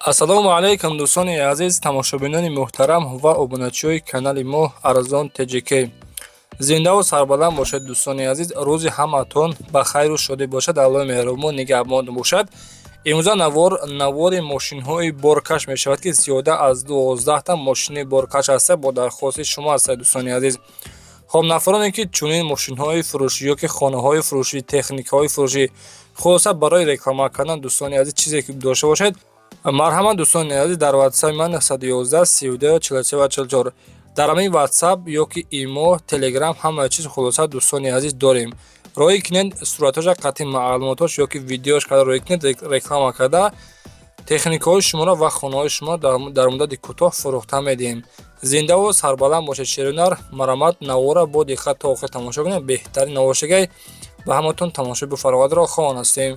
Ассалому алайкум, дӯстони азиз, тамошобинони муҳтарам ва обуначиҳои канали мо Арзон ТЖК. Зиндаву сарбаланд бошед, дӯстони азиз. Рӯзи ҳамаатон ба хайру шодӣ бошад, Аллоҳи меҳрубон нигаҳбон бошад. Имрӯза навор навори мошинҳои боркаш мешавад, ки зиёда аз 12та мошини боркаш ҳаста, бо дархости шумо ҳастад, дӯстони азиз. Хоб, нафароне ки чунин мошинҳои фурӯшӣ ё ки хонаҳои фурӯшӣ, техникаҳои фурӯшӣ, хулоса, барои реклама кардан, дӯстони азиз, чизе ки дошта бошед, марҳамат, дӯстони азиз, дар ватсапи ман 911 32 43 ва 44, дар ҳамин ватсап ё ки имо, телеграм, ҳамаи чиз, хулоса, дӯстони азиз, дорем. Роҳӣ кунед суратҳоша қатъи маълумотош ё ки видеош карда роҳӣ кунед, реклама карда техникаҳои шуморо ва хонаҳои шуморо дар муддати кӯтоҳ фурӯхта медиҳем. Зиндаву сарбаланд бошед. Шеринар, марҳамат, навора бо диққат то охир тамошо кунед. Беҳтарин навошагай ба ҳаматон тамошои буфароғатро хоҳон ҳастем.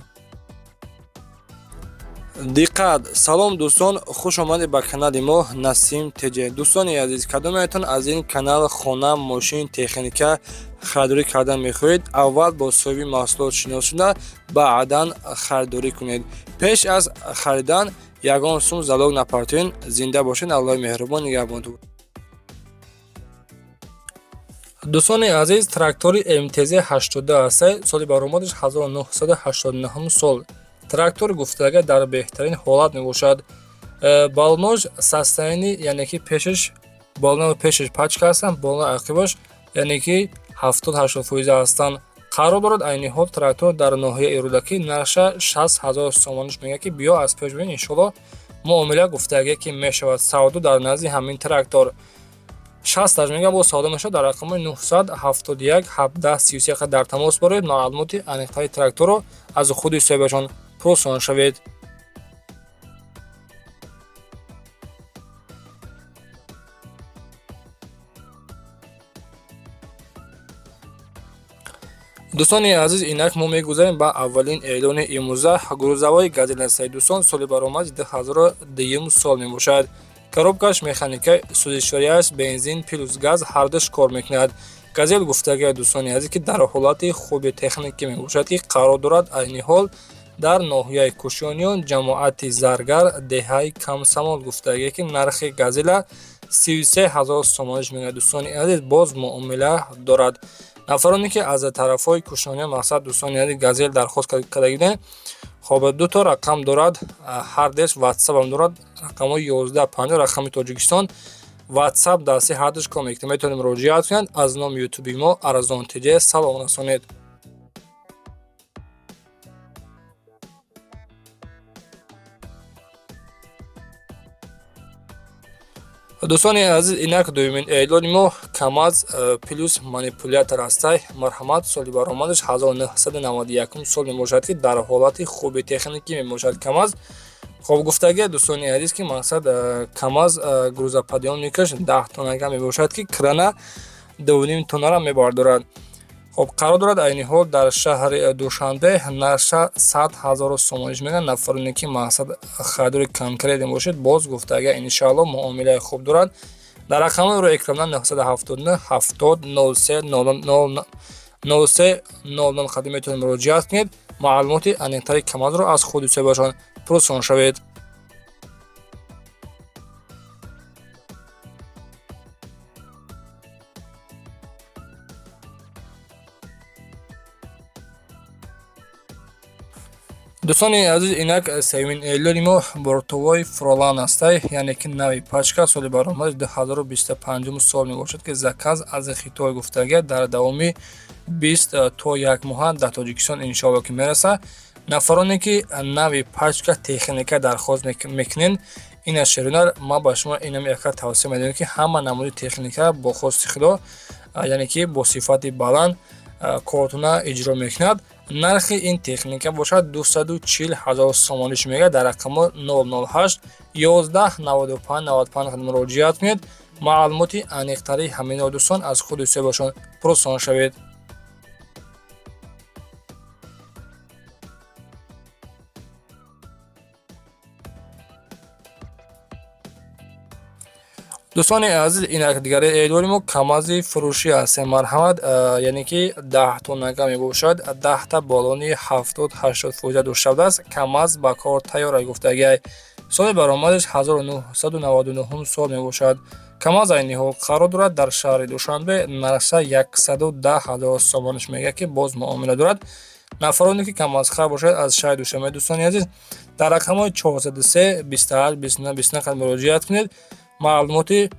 Диққат! Салом, дӯстон, хуш омадед ба канали мо Насим ТЖ. Дӯстони азиз, кадометон аз ин канал хона, мошин, техника харидорӣ кардан мехоҳед, аввал бо соҳиби маҳсулот шинос шуда, баъдан харидорӣ кунед. Пеш аз харидан ягон сум залог напартоед. Зинда бошед, Аллоҳи меҳрубон нигаҳбонтон. Дӯстони азиз, трактори МТЗ 82 аст, соли баромадаш 1989 сол. Трактор гуфтага дар беҳтарин ҳолат мебошад. Балонош состояние, яъне ки пешаш, балонои пешаш пачка ҳастанд, балонои ақибаш, яъне ки 70-80 фоиза ҳастанд. Қарор дорад айни ҳол трактор дар ноҳияи Рӯдакӣ, нархша 60 000 сомониш мегӯяд, ки биё аз пеш бибин, иншоалло муомила гуфтагие ки мешавад. Савдо дар назди ҳамин трактор 60-аш мегӯяд, боз савдо мешавад. Дар рақамҳои 971 17 33 дар тамос бароед, маълумоти аниқтари тракторро аз худи соҳибашон пурсон шавед. Дӯстони азиз, инак мо мегузарем ба аввалин эълони имрӯза. Грузовой Газель ҳастаи, дӯстон, соли баромади 2002 сол мебошад. Коробкаш механика, сӯзишворӣ аст, бензин плюс газ ҳардуш кор мекунад. Газель гуфтагия, дӯстони азиз, ки дар ҳолати хуби техникӣ мебошад, ки қарор дорад айни ҳол дар ноҳияи Кӯшониён, ҷамоати Заргар, деҳаи Камсамол. Гуфтагие ки нархи Газела 33 000 сомониш мегӯяд, дӯстони азиз, боз муомила дорад. Нафароне ки аз тарафҳои Кӯшониён, мақсад, дӯстони азиз, Газел дархост карда будем, хоб, дуто рақам дорад, ҳардеш ватсапам дорад, рақамҳои 11 50, рақами Тоҷикистон, ватсап дасти ҳардуш кор мекунад. Метавонед муроҷиат кунед, аз номи ютуби мо Арзон ТЖ салом расонед. Дӯстони азиз, инак дуюмин эълони мо КамАЗ плюс манипулятор ҳастай. Марҳамат, соли баромадаш 1991 сол мебошад, ки дар ҳолати хуби техникӣ мебошад КамАЗ. Хоб, гуфтагия, дӯстони азиз, ки мақсад КамАЗ грузоподъёмникаш 10 тоннага мебошад, ки крана 2,5 тоннара мебардорад. Хоб, қарор дорад айни ҳол дар шаҳри Душанбе, нарша 100 000 сомониш мегӯянд. Нафароне ки мақсад харидори конкретӣ бошед, боз гуфтага, иншаалло муомилаи хуб дорад. Дар рақамҳои рӯи экрана 979 70 03 03 00 қадим метавонед муроҷиат кунед, маълумоти аниқтари КамАЗро аз худи соҳибашон пурсон шавед. Дӯстони азиз, инак сеюмин эълони мо бортовой Фролан ҳастай, яъне ки нави пачка, соли баромади 2025 сол мебошад, ки заказ аз Хитой гуфтагия, дар давоми 20 то як моҳа дар Тоҷикистон иншоалло ки мерасад. Нафароне ки нави пачка техника дархост мекунед, ина шеринар, ман ба шумо инам яка тавсия медиҳам, ки ҳама намуди техника бо хости худо, яъне ки бо сифати баланд кортуна иҷро мекунад. Нархи ин техника бошад 240 000 сомониш мегӯяд. Дар рақамҳо 008 11 95 95 муроҷиат кунед, маълумоти аниқтари ҳаминро, дӯстон, аз худи соҳибашон пурсон шавед. Дӯстони азиз, инак дигари эълони мо КамАЗи фурӯшӣ ҳастем. Марҳамат, яъне ки 10 тоннага мебошад, 10та балони 70-80 фоиза дошта будааст. КамАЗ ба кор тайёр, гуфтагиай. Соли баромадаш 1999 сол мебошад. КамАЗ айни ҳол қарор дорад дар шаҳри Душанбе, нархша 110 ҳазор сомониш мегӯяд, ки боз муомила дорад. Нафароне ки КамАЗхар бошад аз шаҳри Душанбе, дӯстони азиз, дар рақамҳои 403 28 29 29 муроҷиат кунед, маълумоти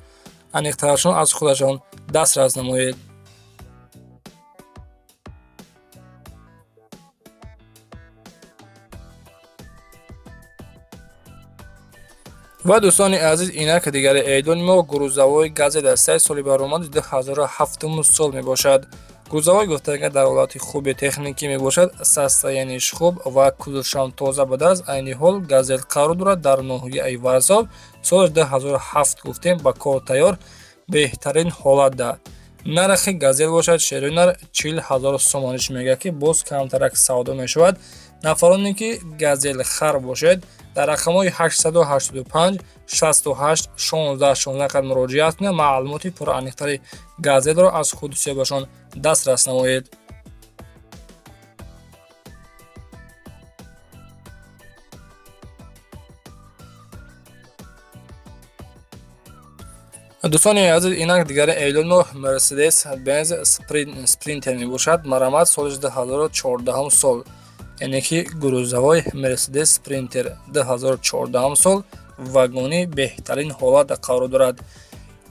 аниқтарашон аз худашон дастрас намоед. Ва дӯстони азиз, инак дигари эълони мо грузовой ГАЗель астаи, соли баромади 2007 сол мебошад. Грузовой гуфтага дар ҳолати хуби техникӣ мебошад, состояние ш хуб ва кузовшам тоза будааст. Айни ҳол ГАЗель қарор дорад дар ноҳияи Варзоб, соли 2007 гуфтем, ба кор тайёр, беҳтарин ҳолатда. Нархи ГАЗель бошад, шеринар, 40 000 сомониш мегӯяд, ки боз камтарак савдо мешавад. Нафароне ки ГАЗель хар бошед, дар рақамҳои 885 68 16 16 қад муроҷиат кунед, маълумоти пурааниқтари ГАЗельро аз худи соҳибашон дастрас намоед. Дӯстони азиз, инак дигари эълони Мерседес Бенз Спринтер мебошад. Марамат, соли 2014 сол, яъне ки грузовой Мерседес Спринтер 2014 сол, вагони, беҳтарин ҳолат қарор дорад,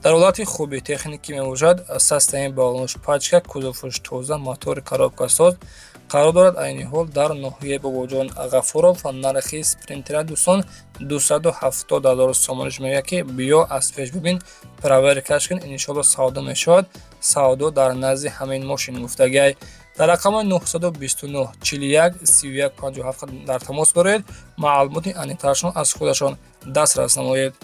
дар ҳолати хуби техникӣ мебошад. Состояние баллонош пачка, кузоваш тоза, мотори коробкасоз, қарор дорад айни ҳол дар ноҳияи Бобоҷон Ғафуров. Нархи Спринтера, дӯстон, 270 ҳазор сомониш мегӯяд, ки биё аз пеш бибин, проверка ш кун, иншоалло савдо мешавад. Савдо дар назди ҳамин мошин гуфтагиай. Дар рақамҳои 929 41 31 57 дар тамос бароед, маълумоти аниқтарашон аз худашон дастрас намоед.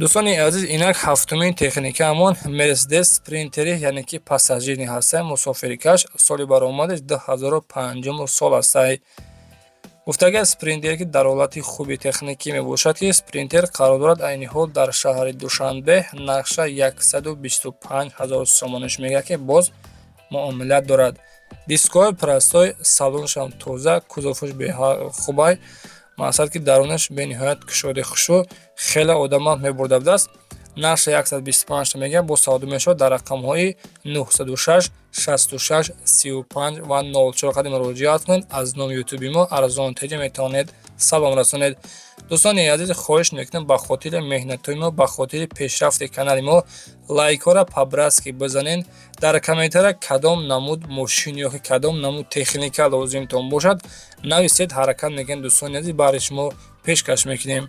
Дӯстони азиз, инак ҳафтумин техникаамон Мерседес Спринтери, яъне ки пассажирный ҳаста, мусофирикаш, соли баромадаш 2005 сол ҳастай. Гуфтагар, Спринтер ки дар ҳолати хуби техникӣ мебошад, ки Спринтер қарор дорад айни ҳол дар шаҳри Душанбе, нархша 125 ҳазор сомониш мегӯяд, ки боз муомилат дорад. Дискҳои простой, салоншам тоза, кузоваш хубай, мақсад ки дарунаш бениҳоят кушоди хушрӯ, хеле одамам мебурда будааст. Нархша 125 мегӯяд, боз савдо мешавад. Дар рақамҳои 906 66 35 ва 04 қадим муроҷиат кунед. Аз номи ютуби мо Арзон Теҷа метавонед салом расонед. Дӯстони азиз, хоҳиш мекунем, ба хотири меҳнатҳои мо, ба хотири пешрафти канали мо лайкҳоро по-братски бизанед. Дар комментария кадом намуд мошин ё ки кадом намуд техника лозимтон бошад, нависед, ҳаракат мекунем, дӯстони азиз, баҳри шумо пешкаш мекунем.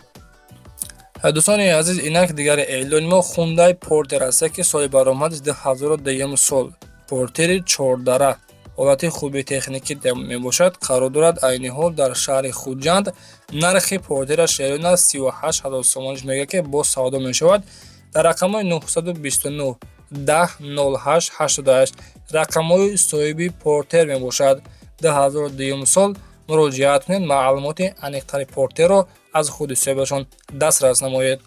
Дӯстони азиз, инак дигари эълони мо Хундай Портер аст, ки соли баромадаш 2002 сол, Портери чордара, ҳолати хуби техникӣ мебошад, қарор дорад айни ҳол дар шаҳри Хуҷанд. Нархи Портера шерона 38 ҳазор сомониш мегӯяд, ки боз савдо мешавад. Дар рақамҳои 929 10 08 88 рақамҳои соҳиби Портер мебошад, 2002 сол, муроҷиат кунед, маълумоти аниқтари Портерро аз худи соҳибашон дастрас намоед.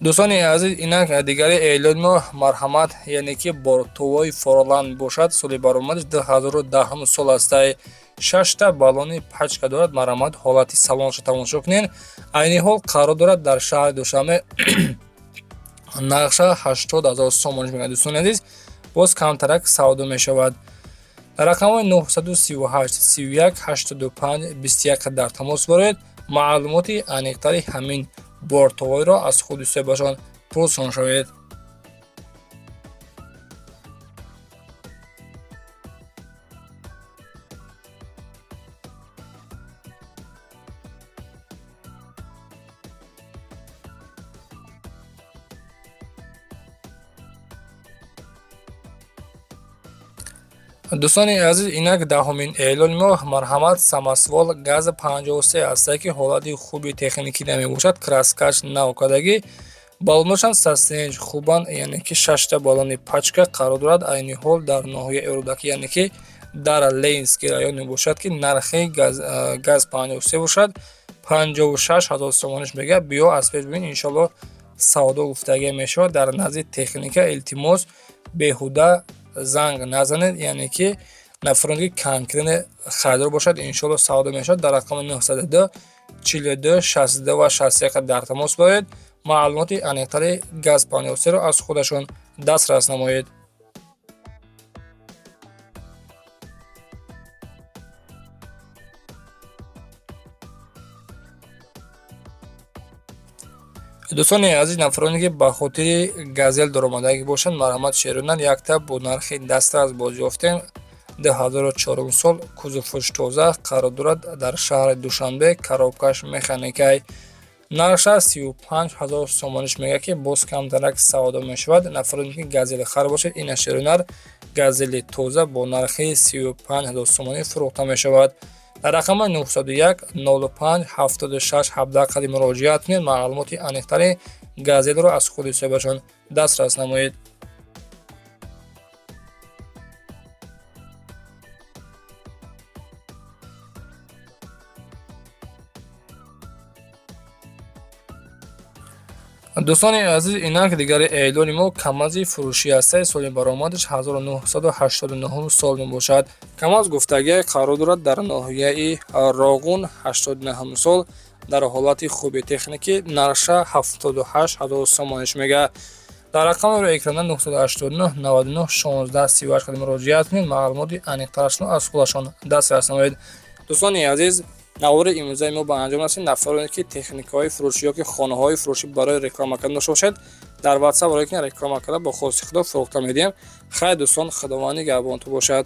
Дӯстони азиз, инак дигари эълони мо, марҳамат, яъне ки бортовой Форланд бошад, соли баромадаш 2010 сол астай, шашта баллони пачка дорад. Марҳамат, ҳолати салонашро тамошо кунед. Айни ҳол қарор дорад дар шаҳри Душанбе, нархша 80 ҳазор сомониш мегӯяд, дӯстони азиз, боз камтарак савдо мешавад. Дар рақамҳои 938 31 85 21 дар тамос бароед, маълумоти аниқтари ҳамин бортовойро аз худи соҳибашон пурсон шавед. Дӯстони азиз, инак даҳумин эълони мо, марҳамат, самосвал ГАЗ 53 ҳастае, ки ҳолати хуби техникӣ намебошад, краска ш навкардагӣ, баллоношам состояние хубанд, яъне ки шашта баллони пачка, қарор дорад айни ҳол дар ноҳияи Рӯдакӣ, яъне ки Дар Ленинский район мебошад, ки нархи газ 53 бошад, 56 ҳазор сомониш мега. Биё, аз пеш бибин, иншоалло савдо гуфтагӣ мешавад. Дар назди техника, илтимос, беҳуда занг назанед, яъне ки нафароне ки конкретно харидор бошад, иншоалло савдо мешавад. Дар рақами 902 42 62 ва 61 дар тамос боед, маълумоти аниқтари газ 53-ро аз худашон дастрас намоед. Дӯстони азиз, нафароне ки ба хотири Газел даромадагӣ бошанд, марҳамат, шерунан якта бо нархи дастрас боз ёфтем. 2004 сол, кузоваш тоза, қарор дорад дар шаҳри Душанбе, коробкаш механикай. Нархша 35 ҳазор сомониш мега, ки боз камтарак савдо мешавад. Нафароне ки Газели хар бошед, ина шерунар Газели тоза бо нархи 35 ҳазор сомонӣ фурӯхта мешавад. Дар рақами 901 05 76 17 қади муроҷиат кунед, маълумоти аниқтари Газелро аз худи соҳибашон дастрас намоед. Дӯстони азиз, инак дигари эълони мо Камази фурӯшӣ ҳастаи, соли баромадаш 1989 сол мебошад. Камаз гуфтагие қарор дорад дар ноҳияи Роғун, 89 сол, дар ҳолати хуби техникӣ, нархша 78 ҳазор сомониш мега. Дар рақами рӯи экрана 989 99 16 38 қадим муроҷиат кунед, маълумоти аниқтарашро аз худашон дастрас намоед. Дӯстони азиз, навори имрӯзаи мо ба анҷом расид. Нафароне ки техникаҳои фурӯшӣ ёки хонаҳои фурӯшӣ барои реклама кардан дошта бошед, дар WhatsApp рои ки реклама карда, бо хости худо фурӯхта медиҳем. Хайр, дӯстон, Худованд нигаҳбонтон бошад.